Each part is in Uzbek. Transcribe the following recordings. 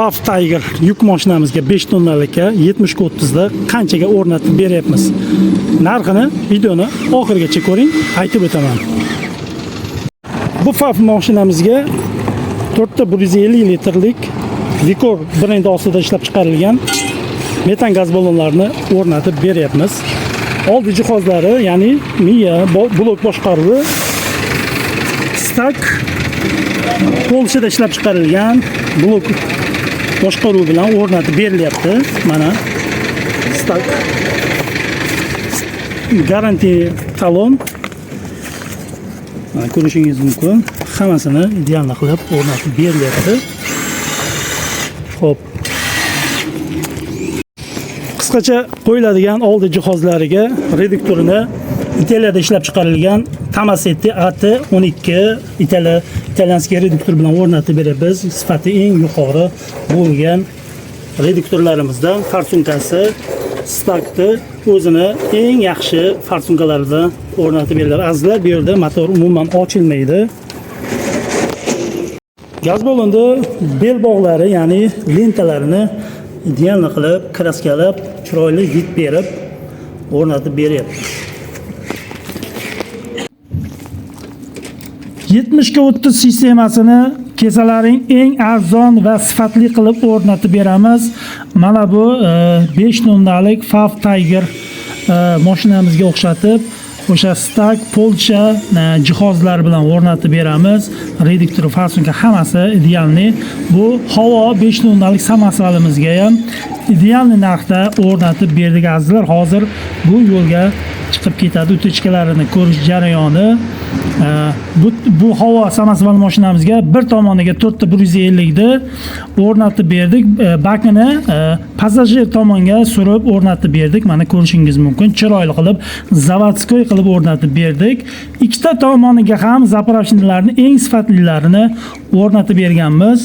FAW Tiger yuk mashinamizga 5 tonnalikka 70 ga 30 da qanchaga o'rnatib beryapmiz? Narxini videoni oxirigacha ko'ring, aytib o'taman. Bu FAW mashinamizga 4 ta 150 litrlik Vicor brendi ostida ishlab chiqarilgan metan gaz ballonlarini o'rnatib beryapmiz. Oldi jihozlari, ya'ni miya, blok boshqaruvi Stak Polshada ishlab chiqarilgan blok boshqaruvi bilan o'rnatib berilyapti. Mana Stak garantiya talon. Mana ko'rishingiz mumkin. Hammasini ideal qilib o'rnatib berilyapti. Xo'p. Qisqacha qo'yiladigan oldi jihozlariga reduktorini Italiyada ishlab chiqarilgan Tomasetti AT12 Italiya итальянский reduktor bilan o'rnatib beryapmiz. Sifati eng yuqori bo'lgan reduktorlarimizdan farsunkasi Stakni o'zini eng yaxshi farsunkalaridan o'rnatib beriladi. Azizlar, bu yerda motor umuman ochilmaydi. Gaz ballonni belbog'lari, ya'ni lentalarini ideal qilib, kraskalab, chiroyli вид berib o'rnatib beryapti. 70 ga 30 sistemasini kesalaring eng arzon va sifatli qilib o'rnatib beramiz. Mana bu 5 tonnalik FAW Tiger mashinamizga o'xshatib o'sha Stak Polsha jihozlar bilan o'rnatib beramiz. Reduktor, farsunka hammasi идеальный. Bu havo 5 tonnalik samosvalimizga ham идеальный narxda o'rnatib berdik azizlar. Hozir bu yo'lga chiqib ketadi. Утечка larini ko'rish jarayoni. Bu havo samosval mashinamizga bir tomoniga 4 ta 150 ni o'rnatib berdik. Bakini passajir tomonga surib o'rnatib berdik. Mana ko'rishingiz mumkin. Chiroyli qilib, заводской qilib o'rnatib berdik. Ikkita tomoniga ham заправочный larni eng sifatlilarini o'rnatib berganmiz.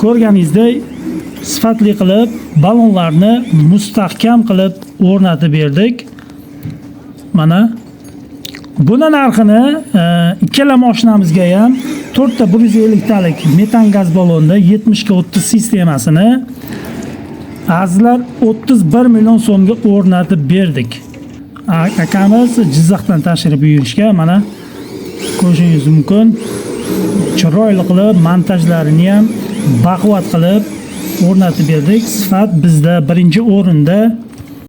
Ko'rganingizdek sifatli qilib ballonlarni mustahkam qilib o'rnatib berdik. Mana buni narxini ikkala mashinamizga ham 4 ta 150 talik metan gaz ballonda 70 ga 30 sistemasini azizlar 31 million so'mga o'rnatib berdik. Akamiz Jizzaxdan tashrif buyurishga mana ko'rishingiz mumkin. Chiroyli qilib montajlarini ham baquvvat qilib o'rnatib berdik. Sifat bizda birinchi o'rinda.